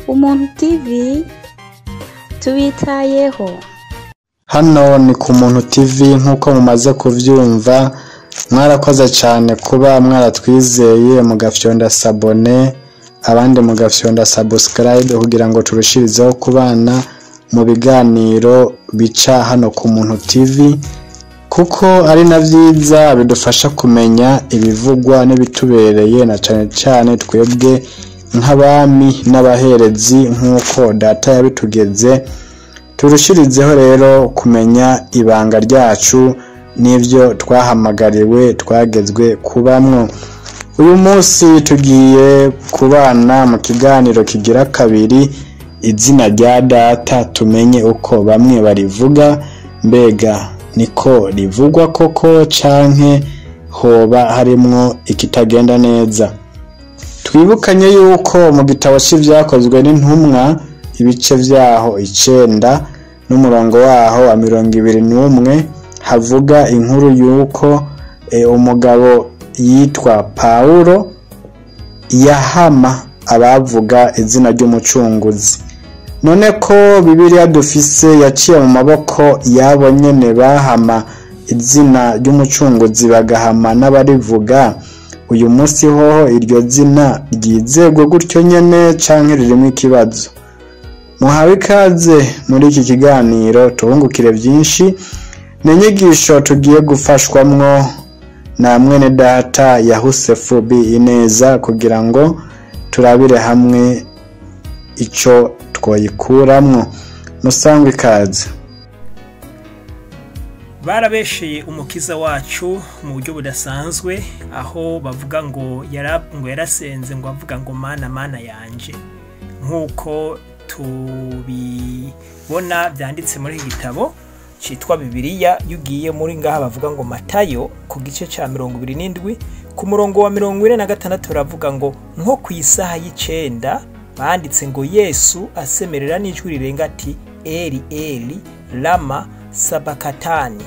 Umuntu TV tubitayeho. Hano ni ku Muntu TV nk'uko mumaze kuvyumva, mwarakoze cyane kuba mwaratwizeye mugafyonda s'abonner, abandi mugafyonda subscribe kugira ngo turushirizeho kubana mu biganiro bica hano ku Muntu TV, kuko ari na vyiza bidufasha kumenya ibivugwa n'ibitubereye, na cane cane twebwe nk'abami n'abaherezi nk'uko data yabitugeze. Turushirizeho rero kumenya ibanga ryacu n'ibyo twahamagariwe twagezwe kubamwo. Uyu munsi tugiye kubana mu kiganiro kigira kabiri, izina rya data tumenye uko bamwe barivuga, mbega niko rivugwa koko canke hoba harimwo ikitagenda neza. Twibukanye yuko mu gitabo c'ivyakozwe n'intumwa ibice vyaho 9 n'umurongo waho wa 21 havuga inkuru yuko umugabo yitwa Paulo yahama abavuga izina ry'umucunguzi. None ko Bibiliya dufise yaciye mu maboko yabo nyene bahama izina ry'umucunguzi bagahama n'abarivuga, uyu munsi hoho iryo zina ryizegwe gutyo nyene canke ririmo ikibazo? Muhawe ikaze muri iki kiganiro tuhungukire byinshi n'inyigisho tugiye gufashwamwo na mwene data Yahusefu B Ineza kugira ngo turabire hamwe ico twoyikuramwo. Musangwe ikaze. Barabesheye umukiza wacu mu buryo budasanzwe, aho bavuga ngo yarasenze ngo avuga ngo mana mana yanje, nkuko tubibona byanditse muri iki gitabo citwa Bibiliya. Yugiye muri ngaha bavuga ngo Matayo ku gice ca 27 ku murongo wa 46 ravuga ngo nko ku isaha y'icenda banditse ngo Yesu asemerera n'ijwi rirenga ati Eli Eli lama sabakatani,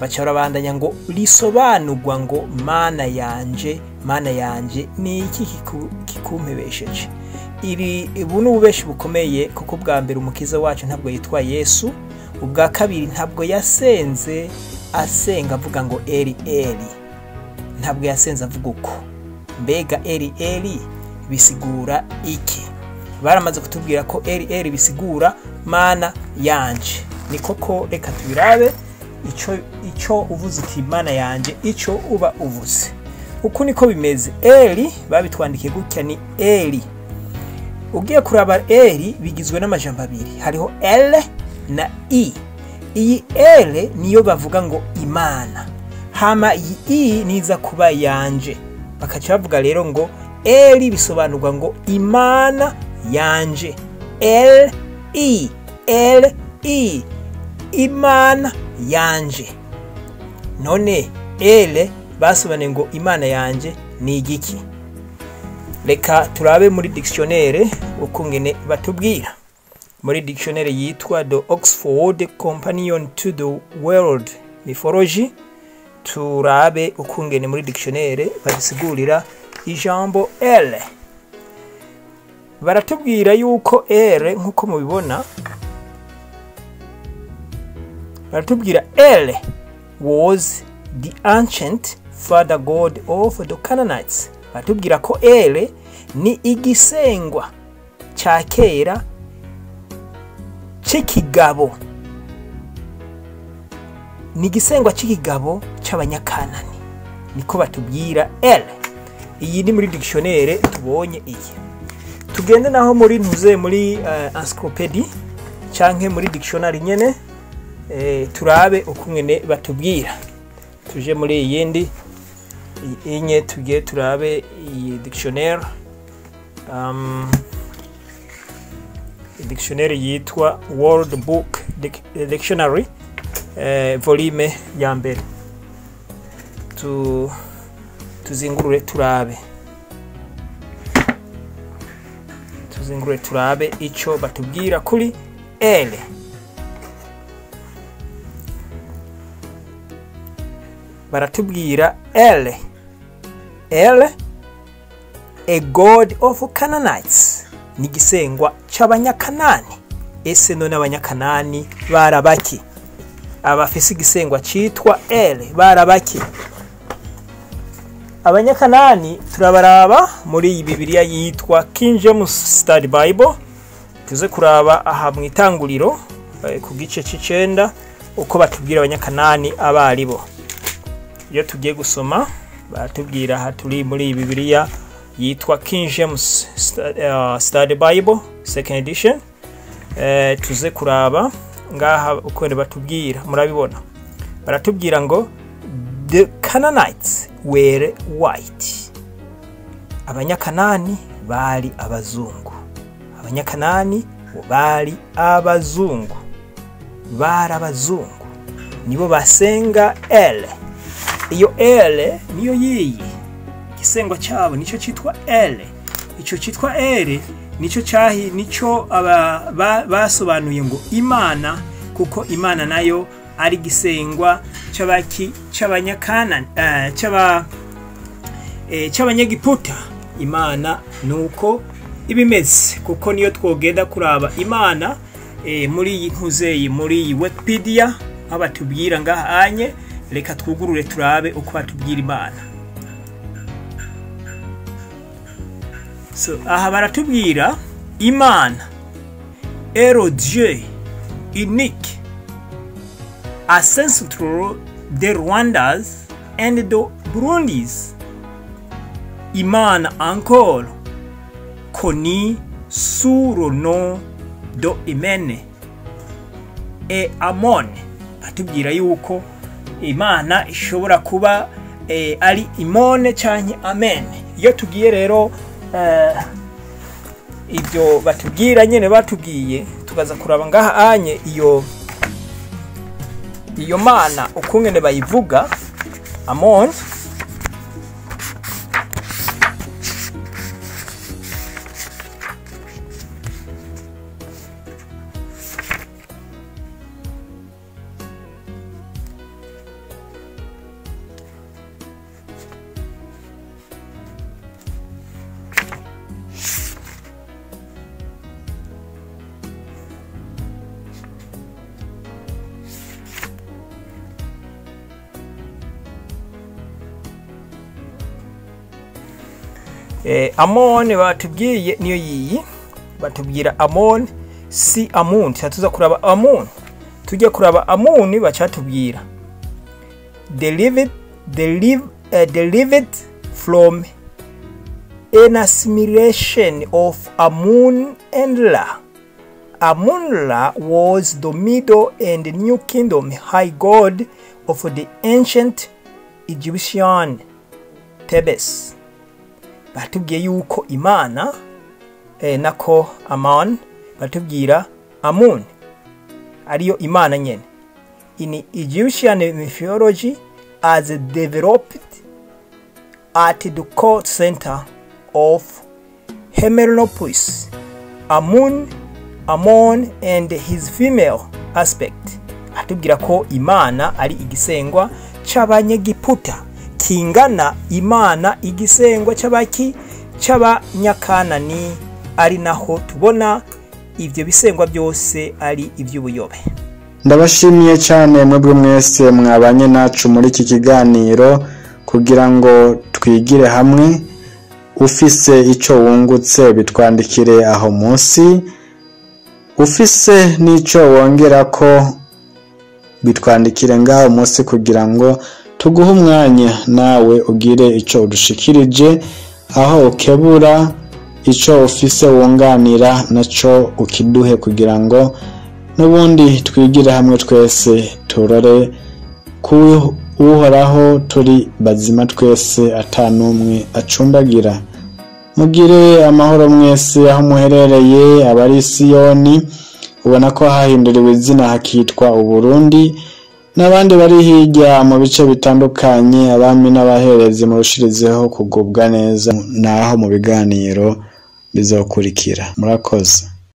baca barabandanya ngo risobanurwa ngo mana yanje mana yanje ni iki kikumpebesheje. Iri ubu ni ububeshi bukomeye, kuko bwa mbere umukiza wacu ntabwo yitwa Yesu, ubwa kabiri ntabwo yasenze asenga avuga ngo Eli Eli, ntabwo yasenze avuga uko. Mbega Eli Eli bisigura iki? Baramaze kutubwira ko Eli Eli bisigura mana yanje. Ni koko, reka tubirabe ico uvuze uti mana yanje, ico uba uvuze. Uku niko bimeze. Eli babitwandikiye gutya ni Eli. Ugiye kuraba Eli bigizwe n'amajambo abiri, hariho L na I. Iyi L niyo bavuga ngo imana, hama iyi I niza kuba yanje. Bakaca bavuga rero ngo Eli bisobanurwa ngo imana yanje. L I L I, imana yanje. None L basobanuye ngo imana yanje ni igiki? Reka turabe muri dictionnaire ukungene batubwira. Muri dictionnaire yitwa The Oxford Companion to the World Mythology, turabe ukungene muri dictionnaire badusigurira ijambo L. Baratubwira yuko L nkuko mubibona, baratubwira L was the ancient father god of the Canaanites. Batubwira ko L ni igisengwa ca kera c'ikigabo, ni igisengwa c'ikigabo c'abanyakanani, niko batubwira L. Iyi ni muri dictionnaire tubonye iyi. Tugende naho muri ntuze muri encyclopedia canke muri dictionary nyene, turabe ukungene batubwira. Tuje muri iyindi inye tugiye turabe iyi dictionnaire, dictionnaire yitwa World Book Dictionary, volume ya mbere. Tuzingurure turabe, tuzingurure turabe ico batubwira kuri L. Baratubwira L, L a god of Canaanites. Ni igisengwa c'Abanyakanani. Ese none Abanyakanani barabaki? Abafise igisengwa citwa El barabaki? Abanyakanani turabaraba muri iyi Bibiliya yitwa King James Study Bible. Tuze kuraba aha mu itanguriro ku gice c'icenda uko batubwira Abanyakanani abaribo. Iyo tugiye gusoma baratubwira, aha turi muri iyi Bibiliya yitwa King James Study Bible second edition. Tuze kuraba ngaha uko batubwira, murabibona baratubwira ngo the Canaanites were white. Abanyakanani bari abazungu. Abanyakanani bari abazungu, bari abazungu, nibo basenga El. Iyo El niyo yiyi igisengwa cyabo nico citwa El. Ico citwa El nico cyahi nico aba basobanuye ngo Imana, kuko Imana nayo ari gisengwa c'abaki c'Abanyakanani, c'Abanyegiputa. Imana nuko ibimeze, kuko niyo twogenda kuraba Imana muri iyi ntuzeyi muri iyi Wikipedia aho batubwira ngaha anye, reka twugurure turabe uko batubwira Imana. So aha baratubwira Imana est Dieu unique, ancestral de Rwandas and the Burundis. Imana encore connue sous le nom de Imene et Amon. Batubwira yuko Imana ishobora kuba ari Imone canke Amen. Iyo tugiye rero ibyo batubwira nyene batubwiye, tukaza kuraba ngaha anye iyo mana ukungene bayivuga Amon. Amon batubwiye niyo yiyi, batubwira Amon si Amun. Tuza kuraba Amun, tujye kuraba Amun bacatubwira delivered from an assimilation of Amun and Ra. Amun Ra was the Middle and New Kingdom high god of the ancient Egyptian Thebes. Batubwiye yuko Imana nako Amon, batubwira Amun ariyo Imana nyene. In Egyptian mythology as developed at the court center of Hermopolis, Amun, Amon and his female aspect. Atubwira ko Imana ari igisengwa c'Abanyegiputa kingana Imana igisengwa c'abaki c'Abanyakanani, ari naho tubona ivyo bisengwa byose ari ivy'ubuyobe. Ndabashimiye cyane mwebwe mwese mwabanye nacu muri iki kiganiro kugira ngo twigire hamwe. Ufise ico wungutse bitwandikire aho munsi, ufise n'ico wongera ko bitwandikire ngaho munsi kugira ngo tuguhe umwanya nawe ugire ico udushikirije, aho ukebura ico ufise wunganira naco ukiduhe kugira ngo n'ubundi twigire hamwe twese turore ku Uhoraho turi bazima twese atanumwe acumbagira. Mugire amahoro mwese aho muherereye. Abari Siyoni ubona ko hahinduriwe izina hakitwa Uburundi, n'abandi bari hirya mu bice bitandukanye, abami n'abaherezi murushirizeho kugubwa neza naho mu biganiro bizokurikira. Murakoze.